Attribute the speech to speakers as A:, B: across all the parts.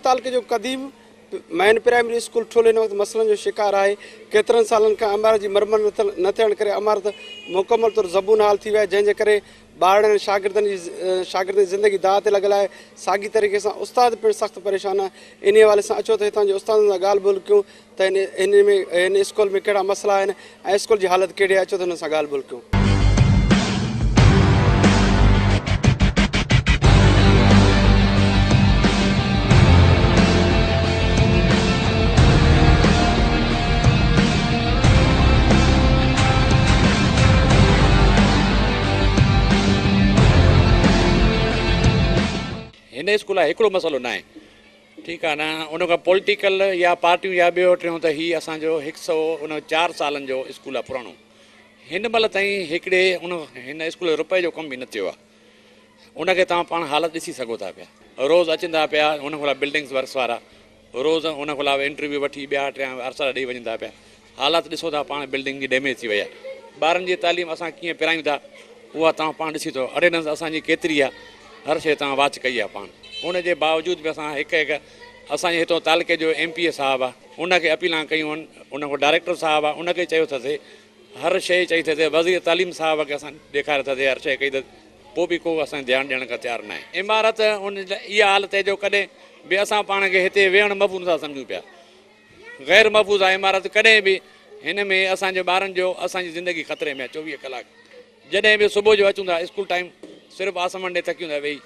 A: تعلقي جو قديم مين پرائمري اسڪول ٺل هن وقت مسئلن جو شڪار آهي. ڪيترن سالن کان عمارت جي مرمت نه ٿيڻ ڪري عمارت مڪمل طور زبون حال ٿي وئي آهي، جنهن جي ڪري ٻارڙن ۽ شاگردن جي زندگي داء تي لڳل آهي. ساڳي طريقي سان استاد پڻ سخت پريشان آهي. انهي حوالي سان اچو ته هتان جي استادن سان ڳالهه ٻولهه ڪيون ته هن اسڪول ۾ ڪهڙا مسئلا آهن ۽ اسڪول جي حالت ڪهڙي آهي. اچو ته هنن سان ڳالهه ٻولهه ڪيون.
B: هن اسڪول لاء هڪڙو مسئلو ناهي، ٺيڪ آهي نه، ان کان پوليٽيڪل يا پارٽيون يا ٻيو ٽيون ته هي اسان جو هڪ سئو ان چار سالن جو اسڪول آهي پراڻو. هن مهل تائين هڪڙي ان هن اسڪول جو روپئي جو ڪم به نه ٿيو آهي. ان کي توهان پاڻ حالت ڏسي سگهو ٿا پيا. روز اچن ٿا پيا ان کان بلڊنگس ورڪس وارا، روز ان کان علاوه انٽرويو وٺي ٻيا ٽيان ارسلا ڏئي وڃن ٿا پيا. حالت ڏسو ٿا پاڻ بلڊنگ جي ڊيميج ٿي وئي آهي. ٻارن جي تعليم اسان ڪيئن پرايون ٿا اها توهان پاڻ ڏسي ٿو. اٽينڊنس اسان جي ڪيتري آهي، هر شيء توهان واچ ڪئي آهي پاڻ. ان جي باوجود به اسان هڪ هڪ اسان جي هتو تعلقي جو ايم پي اي صاحب آهي ان کي اپيلان ڪيون آهن، ان کان ڊائريڪٽر صاحب آهي ان کي چيو اٿسي، هر شيء چئي اٿسي، وزير تعليم صاحب کي اسان ڏيکاريو اٿسي، هر شيء ڪئي اٿس، پوء به ڪو اسان کي ڌيان ڏيڻ کان تيار ناهي. عمارت ان اها حالت آهي جو ڪڏهن به اسان پاڻ کي هتي ويهڻ محفوظ نٿا سمجهون پيا. غير محفوظ آهي عمارت، ڪڏهن به هن ۾ اسان جي ٻارن جو اسان جي زندگي خطري ۾ آهي. 24 ڪلاڪ جڏهن به صبح جو اچون ٿا اسڪول ٽائيم صرف آسمان ڏي تڪيون ٿا ويهي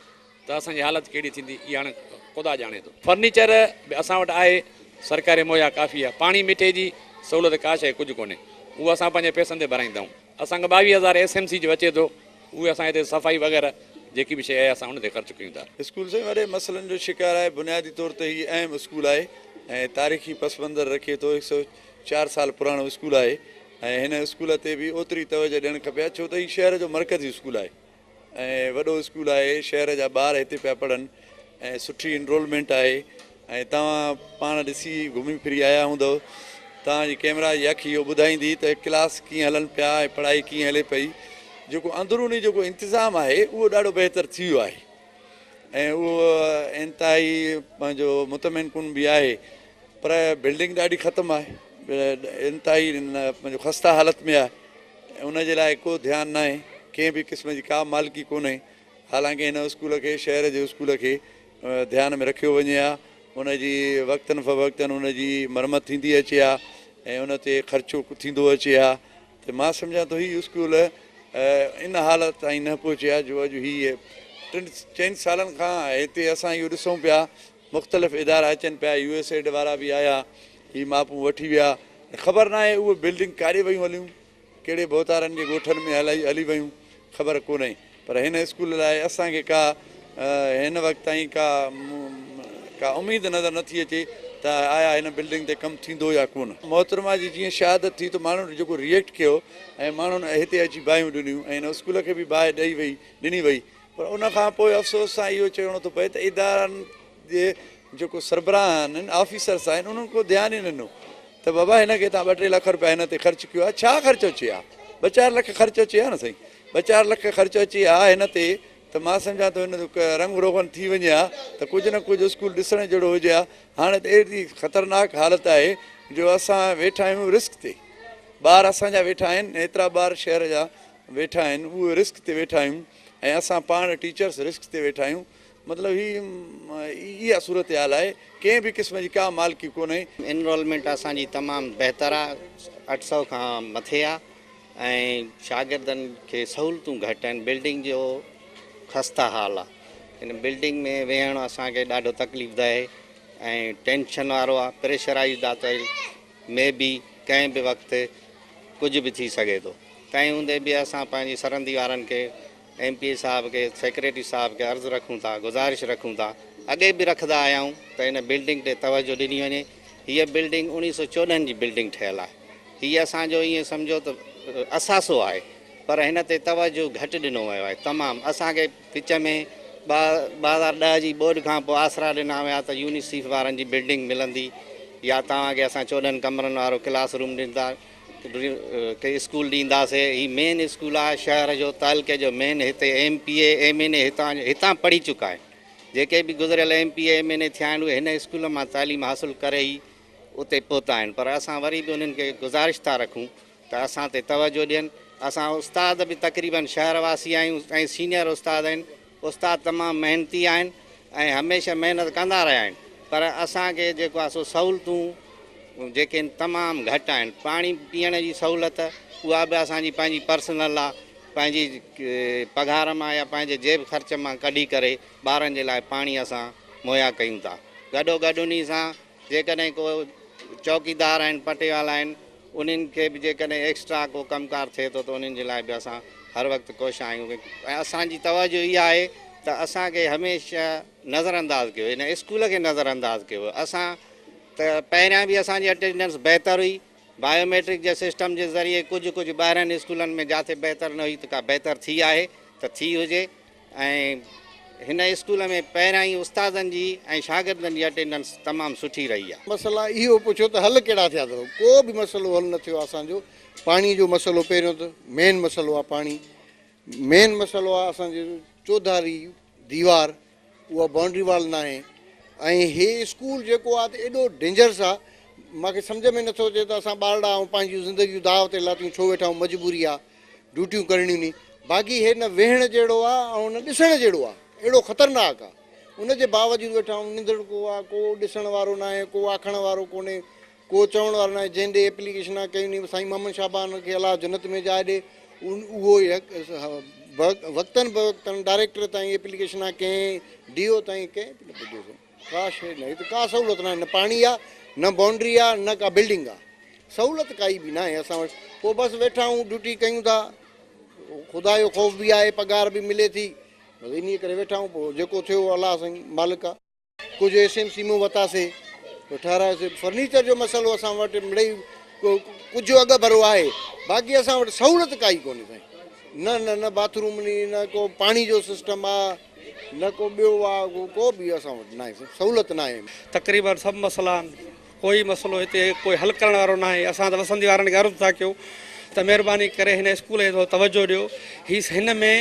B: ته اسان جي حالت ڪهڙي ٿيندي اها هاڻي خدا ڄاڻي ٿو. فرنيچر به اسان وٽ آهي، سرڪاري مهيا ڪافي آهي، پاڻي مٺي جي سهولت ڪا شيء ڪجهه ڪونهي، اهو اسان پنهنجي پئسن تي ڀرائيندا آهيون. اسان کي 22,000 ايس ايم سي جو اچي ٿو، اهي اسان هتي صفائي وغيره جيڪي به شيء آهي اسان ان تي خرچ ڪيون ٿا.
C: اسڪول سائين وڏي مسئلن جو شڪار آهي، بنيادي طور تي هي اهم اسڪول آهي ۽ تاريخي پس منظر رکي ٿو، 104 سال پراڻو اسڪول آهي ۽ هن اسڪول تي به اوتري توجه ڏيڻ کپي ها، ڇو ته هي شهر جو مرڪزي اسڪول آهي ۽ وڏو اسڪول آهي، شهر جا ٻار هتي پيا پڙهن ۽ سٺي انرولمينٽ آهي ۽ توهان پاڻ ڏسي گهمي ڦري آيا هوندؤ، توهان جي ڪئميرا جي اک اهو ٻڌائيندي ته ڪلاس ڪيئن هلن پيا ۽ پڙهائي ڪيئن هلي پئي. جيڪو اندروني جيڪو انتظام آهي اهو ڏاڍو بهتر ٿي ويو آهي ۽ اهو انتهائي پنهنجو مطمئن ڪن به آهي، پر بلڊنگ ڏاڍي ختم آهي، انتهائي پنهنجو خسته حالت ۾ آهي، ان جي لاء ڪو ڌيان ناهي، ڪنهن به قسم جي ڪا مالڪي ڪونهي. حالانڪه هن اسڪول کي شهر جي اسڪول کي ڌيان ۾ رکيو وڃي ها، ان جي وقتن فوقتن ان جي مرمت ٿيندي اچي ها ۽ ان تي خرچو ٿيندو اچي ها ته مان سمجهان ٿو هي اسڪول ان حالت تائين نه پهچي ها جو اڄ هي 3-4 سالن کان هتي اسان اهو ڏسون پيا، مختلف ادارا اچن پيا، يو ايس ايڊ وارا به آيا، هي ماپون وٺي ويا، خبر ناهي اهي بلڊنگ ڪاڏي ويون هليون، ڪهڙي ڀوتارن جي ڳوٺن ۾ هلي ويون خبر ڪونهي، پر هن اسڪول لاء اسان کي ڪا هن وقت تائين ڪا ڪا اميد نظر نٿي اچي ته آيا هن بلڊنگ تي ڪم ٿيندو يا ڪونه. محترمه جي جيئن شهادت ٿي ته ماڻهن جيڪو ريئيڪٽ ڪيو ۽ ماڻهن هتي اچي باهيون ڏنيون ۽ هن اسڪول کي به باهه ڏئي وئي ڏني وئي، پر ان کان پوء افسوس سان اهو چوڻو ٿو پئي ته ادارن جي جيڪو سربراهه آهن آفيسرس آهن انهن ڪو ڌيان ئي نه ڏنو ته بابا هن کي توهان 2-3 لک روپيا هن تي خرچ ڪيو آهي، ڇا خرچ اچي ها، 2-4 لک خرچ اچي ها نه سائين، 2-4 لک خرچ اچي ها هن تي ته مان سمجهان ٿو هن جو رنگ روغن ٿي وڃي ها ته ڪجهه نه ڪجهه اسڪول ڏسڻ جهڙو هجي ها. هاڻي ته اهڙي خطرناڪ حالت آهي جو اسان ويٺا آهيون رسڪ تي، ٻار اسان جا ويٺا آهن، ايترا ٻار شهر جا ويٺا آهن اهي رسڪ تي ويٺا آهيون ۽ اسان پاڻ ٽيچرس رسڪ تي ويٺا آهيون. مطلب هي اها صورتحال آهي، ڪنهن به قسم جي ڪا مالڪي ڪونهي.
D: انرولمينٽ اسان جي تمام بهتر آ، 800 کان مٿي آ ۽ شاگردن کي سهولتون گهٽ آهن، بلڊنگ جو خسته حال آ، ان بلڊنگ ۾ ويهڻ اسان کي ڏاڍو تڪليف ده آهي ۽ ٽينشن وارو آ، پريشرائيزڊ آ ته مي بي ڪنهن به وقت ڪجهه به ٿي سگهي ٿو، تنهن هوندي به اسان پنهنجي سرندي وارن کي ايم پي اي صاحب کي، سيڪريٽري صاحب کي عرض رکون ٿا، گذارش رکون ٿا، اڳي به رکندا آيا آهيون ته ان بلڊنگ تي توجه ڏني وڃي. هيء بلڊنگ 1914 جي بلڊنگ ٺهيل آهي. هيء اسان جو ائين سمجهو ته اثاثو آهي، پر هن تي توجه گهٽ ڏنو ويو آهي. تمام اسان کي وچ ۾ 2010 جي ٻوڏ کان پوء آسرا ڏنا ويا ته يونيسيف وارن جي بلڊنگ ملندي يا توهان کي اسان 14 ڪمرن وارو ڪلاس روم ڏيندا. کي اسڪول ڏينداسي. هي مين اسڪول آهي شهر جو، تعلقي جو مين. هتي M P A, M N A هتان پڙهي چڪا آهن. جيڪي به گذريل M P A M N A ٿيا آهن اهي هن اسڪول مان تعليم حاصل ڪري ئي اتي پهتا آهن پر اسان وري به انهن کي گذارش ٿا رکون ته اسان تي توجه ڏين. اسان استاد به تقريبن شهر واسي آهيون ۽ سينيئر استاد آهن. استاد تمام محنتي آهن ۽ هميشه محنت ڪندا رهيا آهن پر اسان کي جيڪو آهي سو سهولتون جيڪي آهن تمام گهٽ آهن. پاڻي پيئڻ جي سهولت اها به اسان جي پنهنجي پرسنل آهي، پنهنجي پگهار مان يا پنهنجي جيب خرچ مان ڪڍي ڪري ٻارن جي لاء پاڻي اسان مهيا ڪيون ٿا. گڏو گڏ انهي سان جيڪڏهن ڪو چوڪيدار آهن، پٽيوالا آهن، انهن کي به جيڪڏهن ايڪسٽرا ڪو ڪم ڪار ٿئي ٿو ته انهن جي لاء به اسان هر وقت ڪوشان آهيون ۽ اسان جي توجه اها آهي ته اسان کي هميشه نظر انداز ڪيو، هن اسڪول کي نظر انداز ڪيو ويو. اسان ته پهريان به اسان جي اٽينڊنس بهتر هئي، بايوميٽرڪ جي سسٽم جي ذريعي ڪجهه ڪجهه ٻاهرين اسڪولن ۾ جاٿي بهتر نه هئي ته ڪا بهتر ٿي آهي ته ٿي هجي ۽ هن اسڪول ۾ پهريان ئي استادن جي ۽ شاگردن جي اٽينڊنس تمام سٺي رهي آهي.
E: مسئلا اهو پڇو ته حل ڪهڙا ٿيا اٿو؟ ڪو به مسئلو حل نه ٿيو آهي اسان جو. پاڻي جو مسئلو پهريون ته مين مسئلو آهي پاڻي مين مسئلو آهي اسان جي چوڌاري ديوار اها بائونڊري وال ناهي ۽ هي اسڪول جيڪو آهي ته ايڏو ڊينجرس آهي مانکي سمجهه ۾ نٿو اچي ته اسان ٻارڙا ۽ پنهنجون زندگيون داء تي لاتيون ڇو ويٺا آهيون مجبوري آهي ڊيوٽيون ڪرڻيون ني باقي هي نه ويهڻ جهڙو آ ۽ نه ڏسڻ جهڙو آ اهڙو خطرناڪ آ ان جي باوجود ويٺا آهيون ننڌڻڪو آ ڪو ڏسڻ وارو ناهي ڪو آکڻ وارو ڪونهي ڪو چوڻ وارو ناهي جنهن ڏي ايپليڪيشنا ڪيون ني سائين محمد شعبان کي الله جنت ۾ جاء ڏي اهو وقتن بوقتن ڊائريڪٽر تائين ايپليڪيشنا ڪنهن ڊي او تائين ڪنهن به نه ٻڌو سو ڪا شيء نه هت ڪا سهولت ناهي نه پاڻي آ نه بائونڊري آ نه ڪا بلڊنگ آ سهولت ڪائي به ناهي اسان وٽ پوء بس ويٺا آهيون ڊيوٽي ڪيون ٿا خدا جو خوف به آهي پگهار به ملي ٿي بس انهي ڪري ويٺا آهيون پوء جيڪو ٿيو الله سائين مالڪ آ. ڪجهه ايس ايم سي مون وتاسي پوء ٺهرايوسي فرنيچر جو مسئلو اسان وٽ مڙئي ڪجهه اڳ ڀرو آهي باقي اسان وٽ سهولت ڪائي ڪونهي سائين نه نه نه باٿ روم ني نه ڪو پاڻي جو سسٽم آ نه ڪو ٻيو آ ڪو به اسان وٽ ناهي سهولت ناهي.
A: تقريبن سڀ مسئلا آهن ڪوئي مسئلو هتي ڪوئي حل ڪرڻ وارو ناهي اسان ته وسندي وارن کي عرض ٿا ڪيون ته مهرباني ڪري هن اسڪول کي ٿورو توجه ڏيو هي هن ۾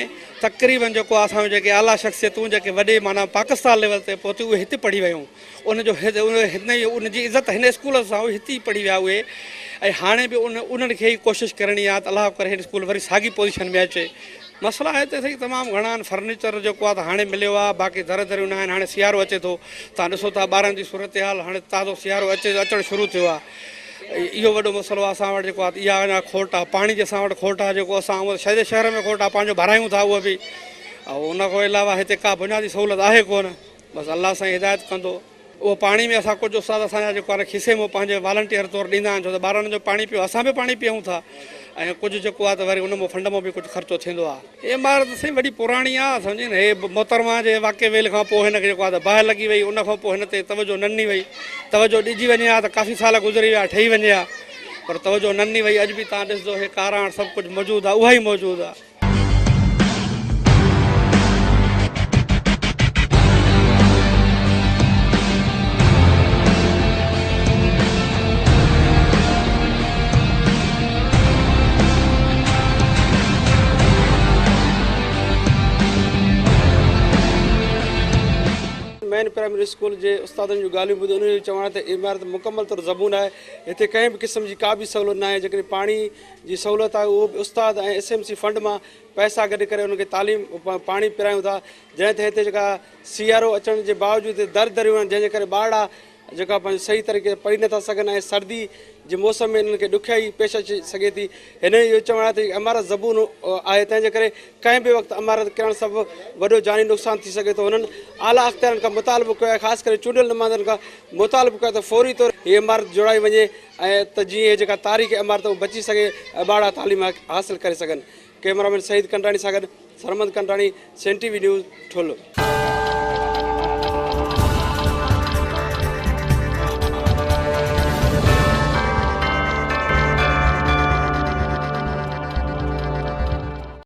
A: تقريبن جيڪو اسان جون جيڪي اعليٰ شخصيتون جيڪي وڏي معنيٰ پاڪستان ليول تي پهتيون اهي هتي پڙهي ويون ان جو هن ان جي عزت هن اسڪول سان هئي هتي ئي پڙهي ويا اهي ۽ هاڻي به ان انهن کي ئي ڪوشش ڪرڻي آهي ته الله ڪري هن اسڪول وري ساڳي پوزيشن ۾ اچي مسئلا هتي سائين تمام گهڻا آهن فرنيچر جيڪو آهي ته هاڻي مليو آهي باقي در دريون نه آهن هاڻي سيارو اچي ٿو توهان ڏسو ٿا ٻارن جي صورتحال هاڻي تازو سيارو اچي اچڻ شروع ٿيو آهي اهو وڏو مسئلو آهي اسان وٽ جيڪو آهي اها اڃا کوٽ آهي پاڻي جي اسان وٽ کوٽ آهي جيڪو اسان هونء سڄي شهر ۾ کوٽ آهي پنهنجو ڀرايون ٿا اهو به ۽ ان کان علاوه هتي ڪا بنيادي سهولت آهي ڪونه بس الله سائين هدايت ڪندو. اهو پاڻي ۾ اسان ڪجهه استاد اسان جا جيڪو آهي کيسي مان پنهنجي والنٽيئر طور ڏيندا آهن ڇو ته ٻارن جو پاڻي پيو اسان به پاڻي پيئون ٿا ۽ ڪجهه جيڪو آهي ته وري ان مان فنڊ مان به ڪجهه خرچو ٿيندو آهي. هي عمارت سائين وڏي پراڻي آهي سمجهين هي محترمه جي واقعي ويل کان پوء هن کي جيڪو آهي ته باهه لڳي وئي ان کان پوء هن تي توجه نه ڏني وئي توجه ڏجي وڃي ها ته ڪافي سال گذري ويا ٺهي وڃي ها پر توجه نه ڏني وئي اڄ به توهان ڏسندو هي ڪاراڻ سڀ ڪجهه موجود آهي اها ئي موجود آهي. مين پرائمري اسڪول جي استادن جون ڳالهيون ٻڌي انهن جو چوڻ آهي ته عمارت مڪمل طور زبون آهي هتي ڪنهن به قسم جي ڪا به سهولت ناهي جيڪڏهن پاڻي جي سهولت آهي اهو به استاد ۽ ايس ايم سي فنڊ مان پئسا گڏ ڪري انهن کي تعليم پاڻي پيرايون ٿا جڏهن ته هتي جيڪا سيارو اچڻ جي باوجود هتي در دريون آهن جنهن جي ڪري ٻارڙا جيڪا پنهنجو صحيح طريقي سان پڙهي نٿا سگهن ۽ سردي جي موسم ۾ انهن کي ڏکيائي پيش اچي سگهي ٿي هنن اهو چوڻ آهي ته عمارت زبون آهي تنهن جي ڪري ڪنهن به وقت عمارت ڪرڻ سبب وڏو جاني نقصان ٿي سگهي ٿو هنن اعليٰ اختيارين کان مطالبو ڪيو آهي خاص ڪري چونڊيل نمائندن کان مطالبو ڪيو آهي ته فوري طور هي عمارت جوڙائي وڃي ۽ ته جيئن هي جيڪا تاريخي عمارت اهو بچي سگهي ۽ ٻارڙا تعليم حاصل ڪري سگهن. ڪئميرا مين سعيد ڪنڊراڻي سان گڏ Sarmad Kandrani, Sindh T V news, Thul.